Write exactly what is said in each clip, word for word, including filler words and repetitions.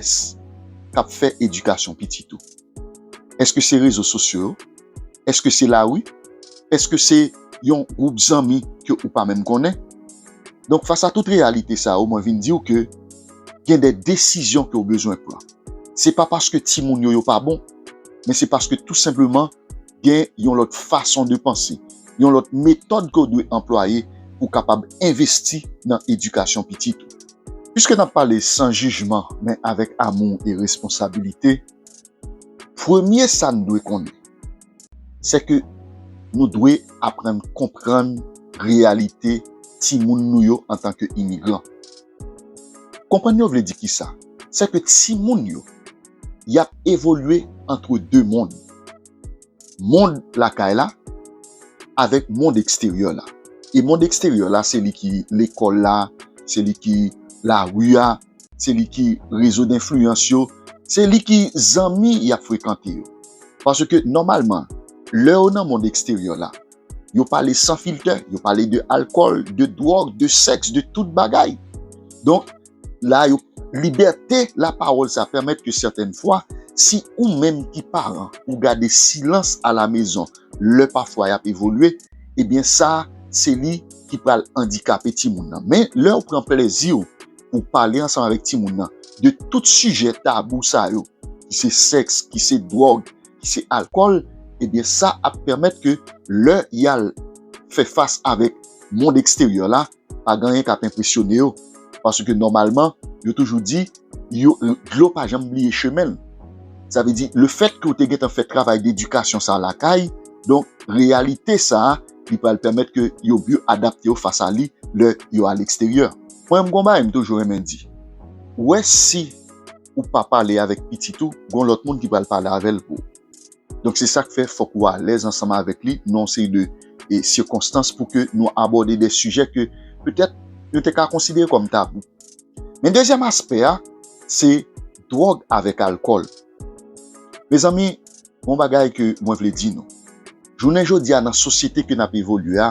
k ap fè edikasyon pitit ou? Èske se rezo sosyo yo? Èske se lari? Èske se yon gwoup zanmi ke ou pa menm konnen? Donk, fas a tout reyalite sa yo, mwen vin di w ke gen de desizyon ke w bezwen pran. Se pa paske timoun yo, yo pa bon, men se paske tou senpleman gen yon lòt fason de panse, yon lòt metòd ke w dwe anplwaye pou w kapab envesti nan edikasyon pitit ou. Piske n ap pale san jijman, men avèk amou e responsabilite, premye sa n dwe konnen, se ke nou dwe aprann konprann reyalite timoun nou yo antanke imigran. Konprann yo vle di kisa? Se ke timoun yo, y ap evolye antre de mond. Mond lakay la avèk mond eksteryè la. E mond eksteryè la, se li ki lekòl la, se li ki lari a, se li ki rezo denfliyans yo, se li ki zanmi y ap frekante yo. Paske nòmalman, lè yo nan mond eksteryè la, yo pale san filtè, yo pale de alkòl, de dwòg, de sèks, de tout bagay. Donk, la yo, libète lapawòl sa pèmèt ke sètèn fwa, si ou menm ki paran, ou gade silans alamezon, lè pafwa y ap evolye, ebyen sa, se li ki pral andikape timoun nan. Men, lè w pran plezi w pou pale ansanm avèk timoun nan de tout sijè tabou sa yo, ki se sèks, ki se dwòg, ki se alkòl, ebyen sa ap pèmèt ke lè y al fè fas avèk mond eksteryè la, pa gen anyen k ap enpresyone yo. Paske nòmalman, yo toujou di, yo, dlo pa janm bliye chemen l. Sa vle di, lefètke w te gentan fè travay dedikasyon sa lakay, donk, reyalite sa a, li pral pèmèt ke yo byen adapte yo fas a li lè yo al eksteryè. Mwen, m gon bagay m toujou renmen di. Ou wè, si ou pa pale avèk pitit ou, gon lòt moun ki pral pale avè l pou ou. Donk, se sa k fè fòk ou alèz ansanm avèk li nan yon seri de, e, sikonstans pou ke nou abòde de sijè ke petèt nou te ka konsidere kòm tabou. Men dezyèm aspè a, se dwòg avèk alkòl. Mezanmi, yon bagay ke mwen vle di nou. Jounen jodi a, nan sosyete ke n ap evolye a,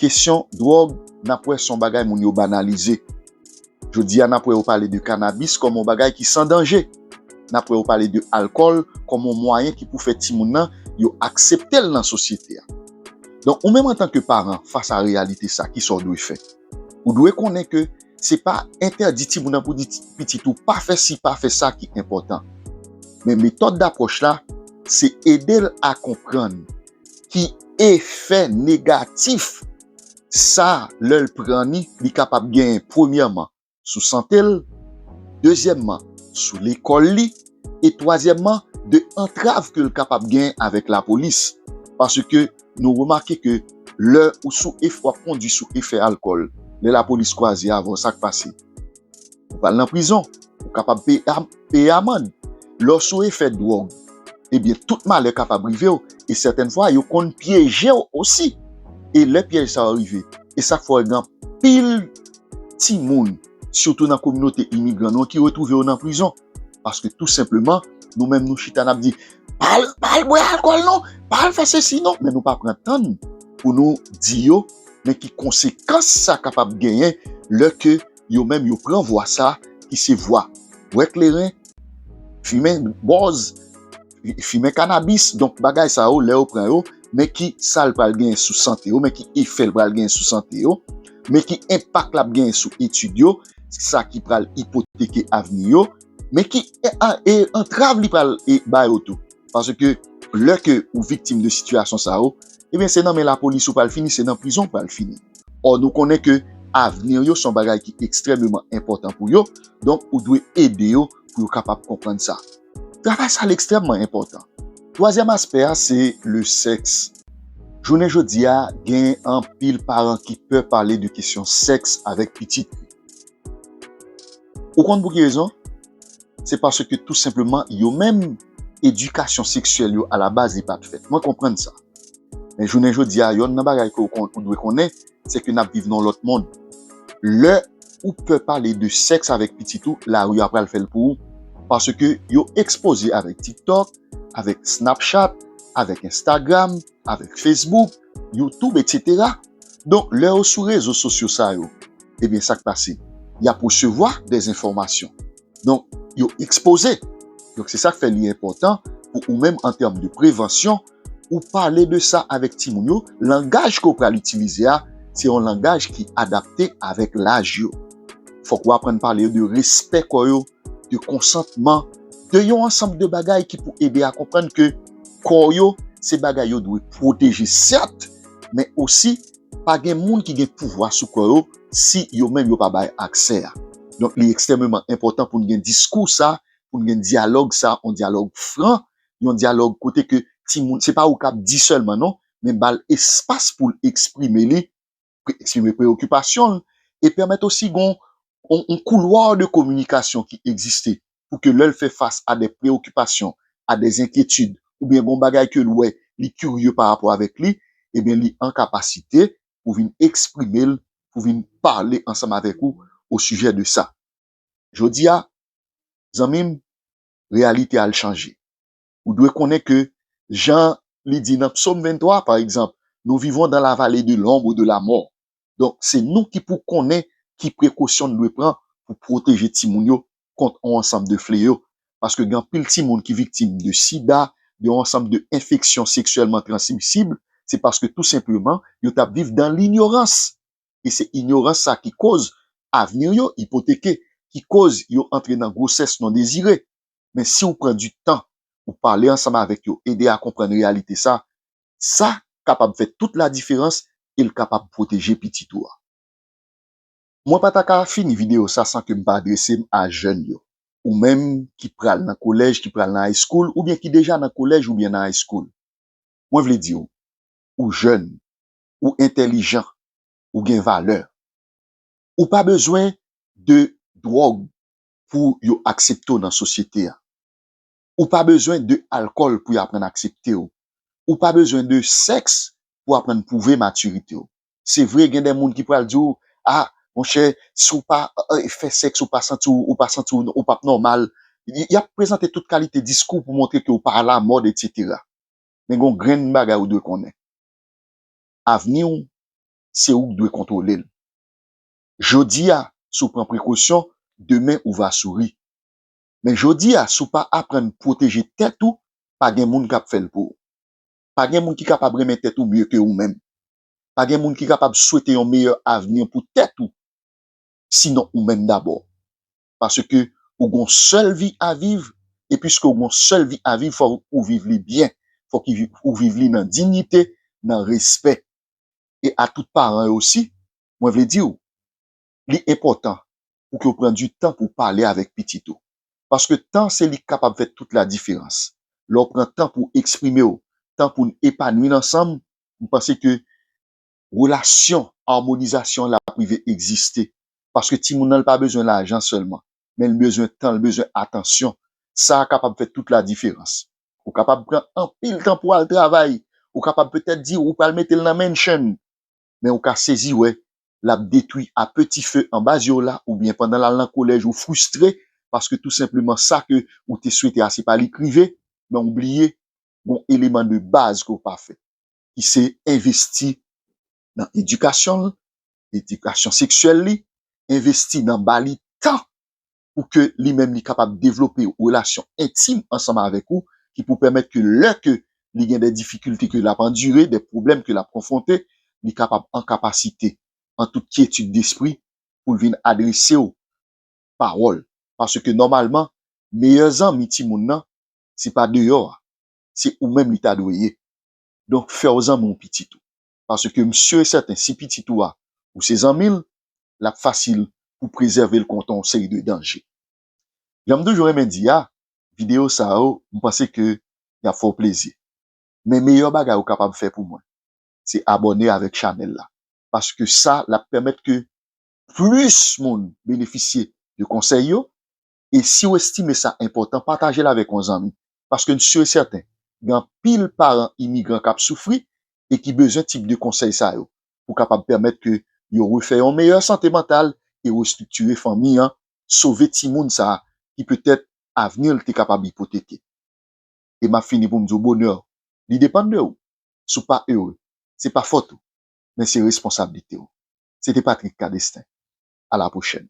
kesyon dwòg, n ap wè se yon bagay moun yo banalize. Jodi a, n ap wè yo pale de kanabis kòm yon bagay ki san danje. N ap wè yo pale de alkòl kòm yon mwayen ki pou fè timoun nan yo aksepte l nan sosyete a. Donk, ou menm antanke paran, fas a reyalite sa, kisa w dwe fè? Ou dwe konnen ke se pa entèdi timoun nan pou di ti-, pitit ou pa fè si, pa fè sa ki enpòtan. Men metòd dapwòch la, se ede l a konprann ki efè negatif sa, lè l pran li, li kapab genyen, premyèman, sou sante l, dezyèmman, sou lekòl li, e twazyèmman, de antrav ke l kapab genyen avèk lapolis. Paske nou remake ke lè ou sou efè, w ap kondui sou efè alkòl, lè lapolis kwaze avè w, sa k pase? Ou pral nan prizon, ou kapab peye am-, peye amann. Lè w sou efè dwòg, ebyen, tout malè kapab rive w, e sètèn fwa, yo konn pyeje w osi. E lè pyèj sa yo rive, e sa k fè w gen anpil timoun, sitou nan kominote imigran nou an, ki retwouve yo nan prizon. Paske tou senpleman, nou menm nou chita, n ap di, "Pa al, pa al bwè alkòl non, pa al fè sesi non," men nou pa pran tan n pou nou di yo, men ki konsekans sa kapab genyen lè ke yo menm yo pran vwa sa, ki se vwa bwè kleren, fimen bòz, fimen kanabis. Donk, bagay sa yo, lè yo pran yo, men ki sa l pral genyen sou sante yo, men ki efè l pral genyen sou sante yo, men ki enpak l ap genyen sou etid yo, sa ki pral ipoteke avni yo, men ki, e, a, e antrav li pral, e, ba yo tou. Paske lè ke ou viktim de sitiyasyon sa yo, ebyen, se nan men lapolis ou pral fini, se nan prizon ou pral fini. Ò, nou konnen ke avni yo se yon bagay ki ekstrèmeman enpòtan pou yo, donk ou dwe ede yo pou yo kapab konprann sa. Travay sa l ekstrèmman enpòtan. Twazyèm aspè a, se le sèks. Jounen jodi a, gen anpil paran ki pè pale de kesyon sèks avèk pitit li. Ou konn pou ki rezon? Se paske tou senpleman, yo menm, edikasyon seksyèl yo alabaz li pa t fèt. Mwen konprann sa. Men jounen jodi a, yonn nan bagay ke ou kon-, ou dwe konnen, se ke n ap viv nan yon lòt mond. Lè ou pè pale de sèks avèk pitit ou, lari a pral fè l pou ou. Paske yo ekspoze avèk TikTok, avèk Snapchat, avèk Instagram, avèk Facebook, YouTube, etsetera. Donk, lè yo sou rezo sosyo sa yo, ebyen, sa k pase? Y ap resevwa de enfòmasyon. Donk, yo ekspoze. Donk, se sa k fè li enpòtan pou ou menm, an tèm de prevansyon, ou pale de sa avèk timoun yo. Langaj ke w pral itilize a, se yon langaj ki adapte avèk laj yo. Fòk ou aprann pale yo de respè kò yo, de konsantman, de yon ansanm de bagay ki pou ede a konprann ke kò yo, se bagay yo dwe pwoteje, sèt, men osi pa gen moun ki gen pouvwa sou kò yo si yo menm yo pa bay aksè a. Donk, li ekstrèmeman enpòtan pou n gen diskou sa, pou n gen dyalòg sa, yon dyalòg fran, yon dyalòg kote ke timoun, se pa ou k ap di sèlman non, men ba l espas pou l eksprime li, pre-, eksprime preyokipasyon l, e pèmèt osi gon yon, yon koulwa de kominikasyon ki egziste pou ke lè l fè fas a de preyokipasyon, a de enkyetid, oubyen gon bagay ke l wè, li kirye pa rapò avèk li, ebyen, li an kapasite pou vin eksprime l, pou vin pale ansanm avèk ou o sijè de sa. Jodi a, zanmi m, reyalite a l chanje. Ou dwe konnen ke, jan li di nan Psaume vingt-trois, pa egzanp, nous vivons dans la vallée de l'ombre de la mort. Donk, se nou ki pou konnen ki prekosyon n dwe pran pou pwoteje timoun yo kont yon ansanm de fleyo. Paske gen anpil timoun ki viktim de sida, de yon ansanm de enfeksyon seksyèlman transmisib, se paske tou senpleman, yo t ap viv dan linyorans. E se inyorans sa ki koz avni yo ipoteke, ki koz yo antre nan gwosès non dezire. Men si w pran di tan, ou pale ansanm avèk yo, ede a konprann reyalite sa, sa kapab fè tout la diferans e l kapab pwoteje pitit ou a. Mwen pa ta ka fini videyo sa san ke m pa adrese m a jèn yo. Ou menm ki pral nan kolèj, ki pral nan high school, oubyen ki deja nan kolèj oubyen nan high school. Mwen vle di w, ou jèn, ou entèlijan, ou gen valè. Ou pa bezwen de dwòg pou yo aksepte w nan sosyete a. Ou pa bezwen de alkòl pou y aprann aksepte w. Ou pa bezwen de sèks pou aprann pwouve matirite w. Se vre, gen de moun ki pral di w, a, monchè, si w pa, eh, fè sèks, ou pa santi w, ou pa santi w, ou p ap nòmal. Y, y ap prezante tout kalite diskou pou montre ke w pa alamòd, etsetera. Men gon grenn bagay ou dwe konnen. Avni w, se ou k dwe kontwole l. Jodi a, si w pran prekosyon, demen ou va souri. Men jodi a, si w pa aprann pwoteje tèt ou, pa gen moun k ap fè l pou ou. Pa gen moun ki kapab renmen tèt ou mye ke ou menm. Pa gen moun ki kapab swete yon meyè avni pou tèt ou, sinon ou menm dabò. Paske ou gon sèl vi a viv, e piske ou gon sèl vi a viv, fò ou viv li byen, fò ki vi-, ou viv li nan diyite, nan respè. E a tout paran yo osi, mwen vle di w, li enpòtan pou ke w pran di tan pou w pale avèk pitit ou. Paske tan se li k kapab fè tout la diferans. Lè w pran tan pou w eksprime w, tan pou n epanwi ansanm, m panse ke relasyon, amonizasyon an l ap rive egziste. Paske timoun nan, l pa bezwen lajan sèlman, men l bezwen tan, l bezwen atansyon. Sa a kapab fè tout la diferans. Ou kapab pran anpil tan pou w al travay. Ou kapab petèt di ou pral mete l nan mansion. Men ou ka sezi wè, l ap detwi a peti fe anba zye w la, oubyen pandan l al nan kolèj, ou fristre, paske tou senpleman sa ke ou te swete a, se pa li k rive, men ou bliye, gon eleman de baz ke w pa fè, ki se envesti nan edikasyon l, edikasyon seksyèl li, envesti nan ba li tan pou ke li menm li kapab devlope relasyon entim ansanm avèk ou, ki pou pèmèt ke lè ke li gen de difikilte ke l ap andire, de pwoblèm ke l ap konfwonte, li kapab an kapasite, an tout kyetid despri, pou l vin adrese w pawòl. Paske nòmalman, meyè zanmi timoun nan, se pa deyò a, se ou menm li ta dwe ye. Donk, fè w zanmi w pitit ou. Paske m si e sèten, si pitit ou a, ou se zanmi l, l ap fasil pou prezève l kont yon seri de danje. Jan m toujou renmen di a, videyo sa yo, m panse ke y ap fè w plezi. Men meyè bagay ou kapab fè pou mwen, se abòne avèk chanèl la. Paske sa, l ap pèmèt ke plis moun benefisye de konsèy yo. E si w estime sa enpòtan, pataje l avèk yon zanmi. Paske m si e sèten, gen anpil paran imigran k ap soufri e ki bezwen tip de konsèy sa yo pou kapab pèmèt ke yo refè yon meyè sante mantal e restriktire fanmi an, sove timoun sa a ki petèt avni l te kapab ipoteke. E m ap fini pou m di w bonè, li depann de ou. Si w pa ere, se pa fòt ou, men se responsablite w. Se te Patrick Cadestin. A la pwochèn.